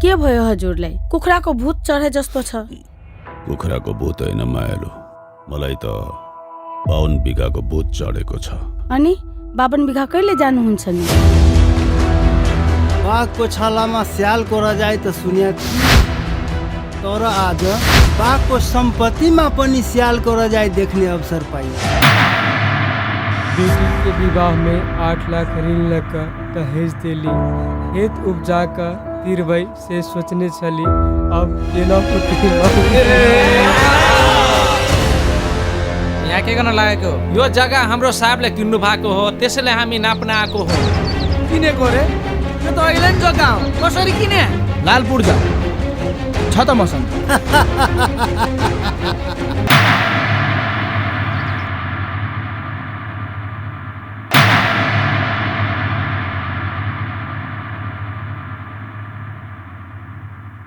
के भयो हजुरलाई? कुखुराको भूत चढे जस्तो छ। कुखुराको भूत होइन मायालु, मलाई त 52 बिघाको भूत चढेको छ। अनि 52 बिघा कहिले जानुहुन्छ नि? बाघको छालामा स्यालको रजाइ त सुने, तर आज बाघको सम्पत्तिमा पनि स्यालको रजाइ देख्ने अवसर पाइयो। बेटी के विवाह में 8 लाख ऋण लेकर दहेज दिली, खेत उपजा कर तिरवई से सोचने चली, अब लेना यहाँ के गर्न लागेको? यो जग्गा हाम्रो साहबले किन्नु भएको हो, त्यसैले हामी नाप्न आएको हो। किनेको रे? यो त अहिले नि जग्गा हो, कसरी किने? लालपुर जा छ त मसँग।